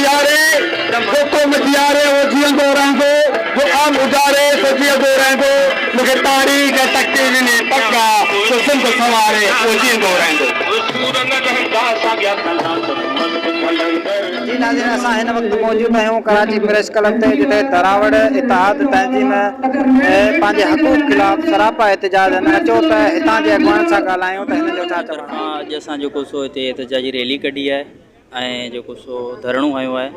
جياري، جو قوم جياري اهو جيئندو رهندو، جو عام اجاري سو جيئندو رهندو، مون کي تاريخ ۽ تختي ڏني پڪ آ، جو سنڌ سنواري اهو جيئندو رهندو. جي ناظرين اسان هن وقت موجود آهيون ڪراچي پريس ڪلب تي جتي دراوڙ اتحاد تنظيم پنهنجي حقوق خلاف سراپا احتجاج آهن اچو ته هتان جي اڳواڻن سان ڳالهايون ته هنن جو ڇا چوڻ آهي. اڄ اسان جيڪو سو هتي احتجاجي ريلي ڪڍي آهي ۽ جيڪو سو ڌرڻو هنيو آهي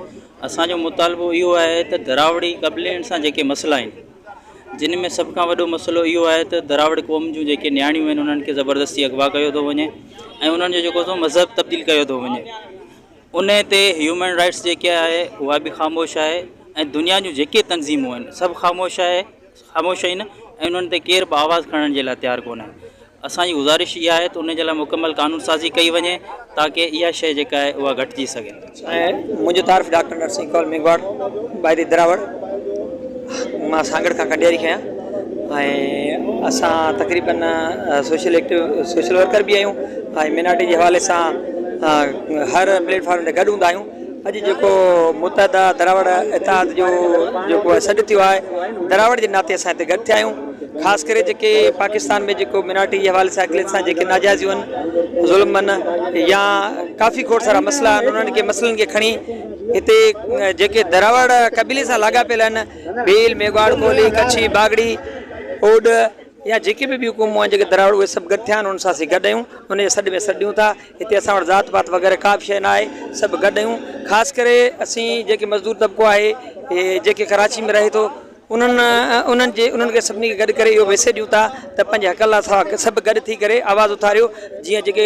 اسان جو مطالبو اهو آهي ته دراوڙي قبلين سان جيڪي مسئلا آهن جن ۾ سڀ کان وڏو مسئلو اهو آهي ته دراوڙ قوم جون جيڪي نياڻيون آهن انهن کي زبردستي اغوا ڪيو ٿو وڃي ۽ انهن جو جيڪو سو مذهب تبديل ڪيو ٿو وڃي ان تي هيومن رائٽس جيڪي آهي اها به خاموش آهي ۽ دنيا جون جيڪي تنظيمون آهن سڀ خاموش آهي خاموش آهن ۽ انهن تي ڪير به آواز کڻڻ جي لاء تيار ڪونهي اسان جي گذارش اها آهي ته ان جي لاء مڪمل قانون سازي ڪئي وڃي تاڪه اها شيء جيڪا آهي اها گهٽجي سگهي. ۽ منهنجو تعارف ڊاڪٽر نرسنگ ڪول ميگهواڙ بائدي دراوڙ مان سانگهڙ کان ڪنڊياري کان آهيان ۽ اسان تقريبن سوشل ايڪٽو سوشل ورڪر به آهيون ۽ مينارٽي جي حوالي سان هر پليٽ فارم تي گڏ هوندا آهيون اڄ جيڪو متحده دراوڙ اتحاد جو جيڪو سڏ ٿيو آهي دراوڙ جي ناتي اسان هتي گڏ ٿيا آهيون خاص ڪري جيڪي پاڪستان ۾ جيڪو مينارٽي جي حوالي سان اقليت سان جيڪي ناجائزيون آهن ظلم آهن يا ڪافي کوڙ سارا مسئلا آهن انهن کي مسئلن کي کڻي هتي جيڪي دراوڙ قبيلي سان لاڳاپيل آهن ڀيل ميگهواڙ ڪولهي ڪڇي باگڙي اوڏ يا جيڪي به ٻيون قومون آهن جيڪي دراوڙ اهي سڀ گڏ ٿيا آهن انهن سان اسين گڏ آهيون ان جي سڏ ۾ سڏ ڏيون ٿا هتي اسان وٽ ذات پات وغيره ڪا به شيء نه آهي سڀ گڏ آهيون خاص ڪري اسين جيڪي مزدور طبقو آهي جيڪي ڪراچي ۾ رهي ٿو انهن انهن جي انهن کي سڀني کي گڏ ڪري اهو ميسيج ڏيون ٿا ته پنهنجي حقن لاء اسان سڀ گڏ ٿي ڪري آواز اٿاريو جيئن جيڪي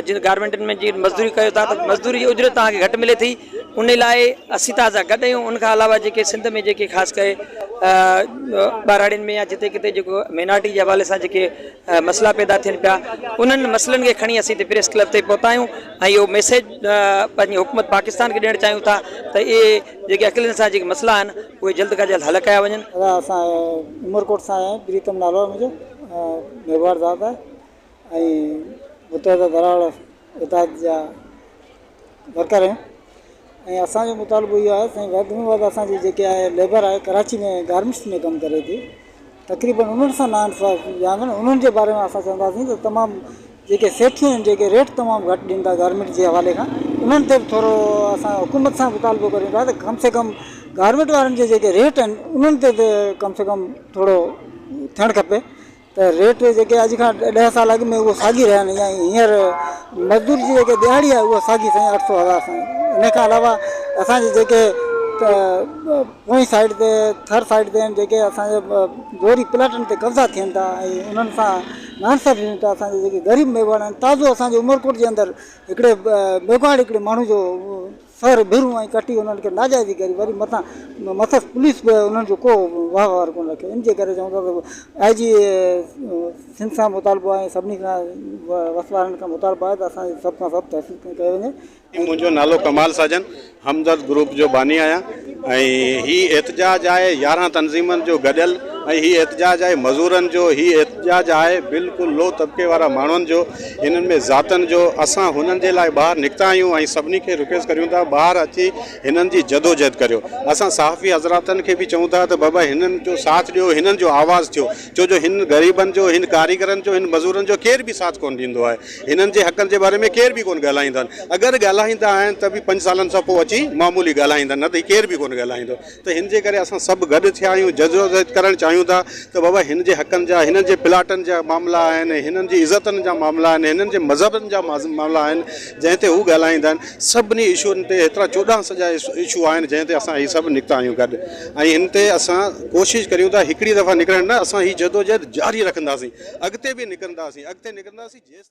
جن گارمينٽن ۾ جيئن مزدوري ڪيو ٿا ته مزدوري جي اجرت توهان کي گهٽ ملي ٿي ان لاء اسين توهان سان گڏ آهيون ان کان علاوه جيڪي سنڌ ۾ جيڪي خاص ڪري ٻهراڙين ۾ يا جتي ڪٿي جيڪو مينارٽي جي حوالي سان جيڪي مسئلا پيدا ٿين پيا انهن مسئلن کي کڻي اسين هتي پريس ڪلب تي پهتا آهيون ۽ اهو ميسيج پنهنجي حڪومت پاڪستان کي ڏيڻ چاهيون ٿا ته اهي جيڪي اقليتن سان جيڪي مسئلا آهن اهي جلد کان جلد حل ڪيا وڃن. ادا اسان عمرڪوٽ سان آهيان پريتم نالو آهي منهنجو ميگهواڙ ذات آهي ۽ متحده دراوڙ اتحاد جا ورڪر آهيون ۽ اسان جو مطالبو اهو آهي سائين وڌ ۾ وڌ اسان جي جيڪي آهي ليبر آهي ڪراچي ۾ گارمينٽس ۾ ڪم ڪري ٿي تقريبن انهن سان ناانصافي يا انهن جي باري ۾ اسان چونداسين ته تمام جيڪي سيٺيون آهن جيڪي ريٽ تمام گهٽ ڏين ٿا گارمينٽ جي حوالي کان انهن تي به ٿورو اسان حڪومت سان مطالبو ڪريون ٿا ته ڪم سي ڪم گارمينٽ وارن جي جيڪي ريٽ آهن انهن تي ته ڪم سي ڪم ٿورو ٿيڻ کپي ته ريٽ جيڪي اڄ کان ڏهه سال اڳ ۾ اهو ساڳي رهيا آهن يا هينئر مزدور جي جيڪي ڏهاڙي آهي اها ساڳي سائين اٺ سو هزار سائين ان کان علاوه اسان جي جيڪي پوئين سائيڊ تي ٿر سائيڊ تي آهن جيڪي اسان جي زوري پلاٽن تي قبضا ٿين ٿا ۽ انهن سان ناانصافي ٿين ٿا اسان جي جيڪي غريب ميگهواڙ آهن تازو اسان جي عمرڪوٽ جي اندر هڪڙي ميگهواڙ هڪڙي ماڻهو جو سر ڀرون ۽ ڪٽي انهن کي ناجائزي ڪري وري مٿان مٿس پوليس به انهن جو ڪو وهنوار ڪونه رکيو ان جي ڪري چئون ٿا ته آء جي سنڌ سان مطالبو آهي ۽ سڀني کان وس وارن کان مطالبو آهي ته اسان جي سڀ کان سڀ تحقيق ڪيو وڃي. منهنجو نالو ڪمال ساجن همدرد گروپ جو باني آهيان ۽ هي احتجاج آهي 11 تنظيمن جو گڏيل ۽ هي احتجاج آهي مزورن جو هي احتجاج آهي بلڪل لو طبقي وارا ماڻهن جو هنن ۾ ذاتن جو اسان هنن جي لاء ٻاهر نڪتا آهيون ۽ سڀني کي رڪويسٽ ڪريون ٿا ٻاهر اچي هنن جي جدوجهد ڪريو اسان صحافي حضراتن کي به چئون ٿا ته بابا هنن جو ساٿ ڏيو هنن جو آواز ٿيو ڇو جو هن غريبن جو هن ڪاريگرن جو هن مزورن جو ڪير به ساٿ ڪونه ڏيندو آهي هنن جي حقن جي باري ۾ ڪير به ڪونه ڳالهائيندا آهن اگر ڳالهائيندا آهن ته به پنج سالن کان پوء اچي معمولي ڳالهائيندا نه ته ڪير به ڪونه ڳالهائيندو ته هن جي ڪري اسان سڀ گڏ ٿيا آهيون جدوجهد ڪرڻ چاهيون ٿا ته بابا هن جي حقن جا هنن جي پلاٽن جا معاملا آهن هنن جي عزتن جا معاملا آهن هنن جي مذهبن جا معاملا آهن جنهن تي هو ڳالهائيندا آهن سڀني اشوئن تي هيترا 14 سڄا اشو آهن جنهن تي اسان هي سڀ نڪتا آهيون گڏ ۽ هن تي اسان ڪوشش ڪريون ٿا هڪڙي دفعا نڪرڻ نه اسان هي جدوجهد جاري رکنداسين اڳتي به نڪرنداسين اڳتي نڪرنداسين جيستائين.